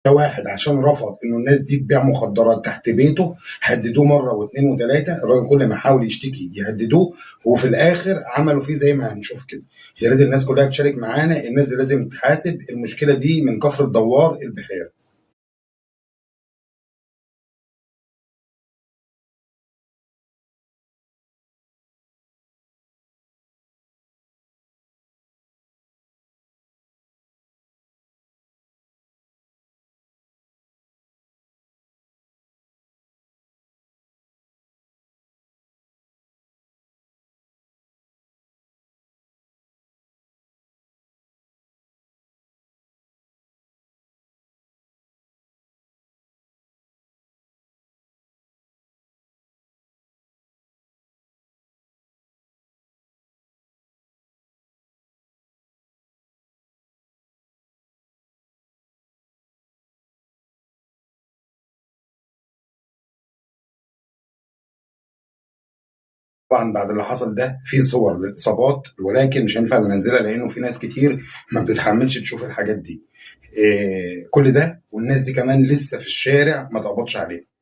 ده واحد عشان رفض انه الناس دي تبيع مخدرات تحت بيته، هددوه مرة واثنين وثلاثة، الراجل كل ما حاول يشتكي يهددوه، وفي الاخر عملوا فيه زي ما هنشوف كده. يا ريت الناس كلها تشارك معانا، الناس دي لازم تحاسب. المشكلة دي من كفر الدوار البحيرة. طبعا بعد اللي حصل ده في صور للاصابات، ولكن مش هينفع ننزلها لانه في ناس كتير ما بتتحملش تشوف الحاجات دي. كل ده والناس دي كمان لسه في الشارع ما تقبضش عليهم.